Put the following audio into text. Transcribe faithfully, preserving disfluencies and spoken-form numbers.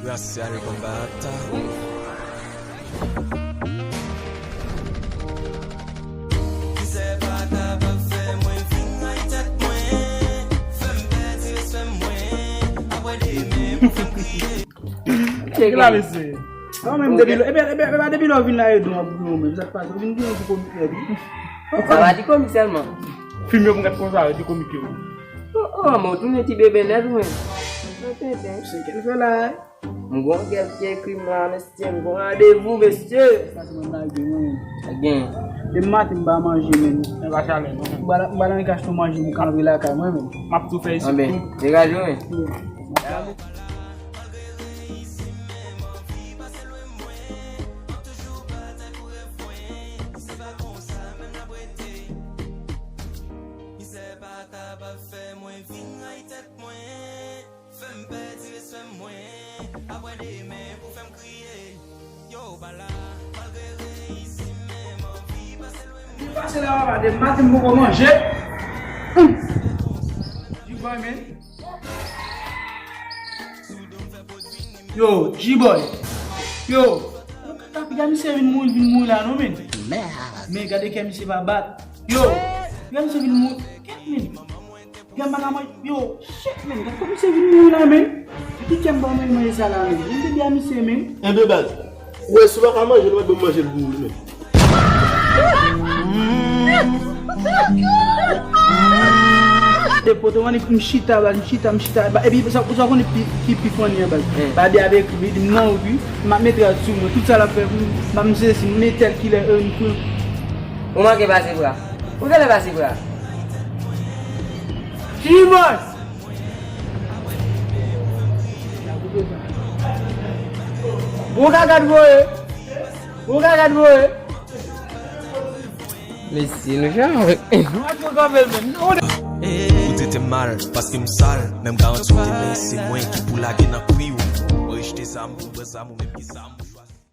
Gracias al combata. Mizè pa kapab fè mwen vin ray tèt mwen. Fè m pèdi respè mwen. Apre demen pou fè m kriye. Cheke la, mesye. Non, menm depi lè, epi, epi, epi, depi lè w vin la, e dou ap gwo, menm sa k pase, ou vin gwo pou komik nèg wi. Sa pa di komik sèlman. Fim yo pou gad konsa, yo di komik yo. Oh, oh, men w tounen ti bebe nèt ou menm. Mwen tenten. Se kèl fè la, hein? M gon gèl ki ekri m la, mesye, m gon randevou, mesye. Sa se mwen lage, mwen. Gen. Demen maten m pa manje, men. E pa chalè, non, men. M pa, m pa nan kach tou manje, m kanpe lakay mwen, men. M ap tou fè isit tou. Anben, degaje w, men. Yeah. Mizè pa kapab fè mwen vin ray tèt mwen. Fè m pèdi respè mwen. Apre demen pou fè m kriye. Yo, pa la, malgre reyisi, men m anvi pase lwen mwen. Li pase la, papa, demen maten m poko manje. Hum. G-Boy, man. Yo, G-Boy. Yo. Gade misye vin mouri, vin mouri la, non, men. Men gade kè misye pa bat. Yo, gade misye vin mouri. Kèt, men. Gade m pa ka manje. Yo, shit, men. Gade kòman misye vin mouri la, men. Ki kè m pa manje manje sa la, men. Vin de byen misye, men. Enben, baz. Ou wè, si w pa ka manje l, ou mèt ban m manje l pou ou, men. Depote, mwen, m chita, baz, m chita, m chita. Ba, epi, sa, sa konnen pi, ki pi funny an, baz. Babi ap ekri, li di m nan wout, wi. M ap mete rad sou mwen. Tout sa l ap fè, m ap m sezi, m met tèl kilè, e, m pran. Ou manke pase bra. Ou genlè pase bra. G-Boy! Bon kaka voye. Bon kaka voye. Mesye, nou jan. Ou trete m mal, paske m sal, men m garanti w demen se mwen ki pou lage nan kwi w. Mwen rejte zam, ou pran zam, ou menm ki zam, ou chwazi.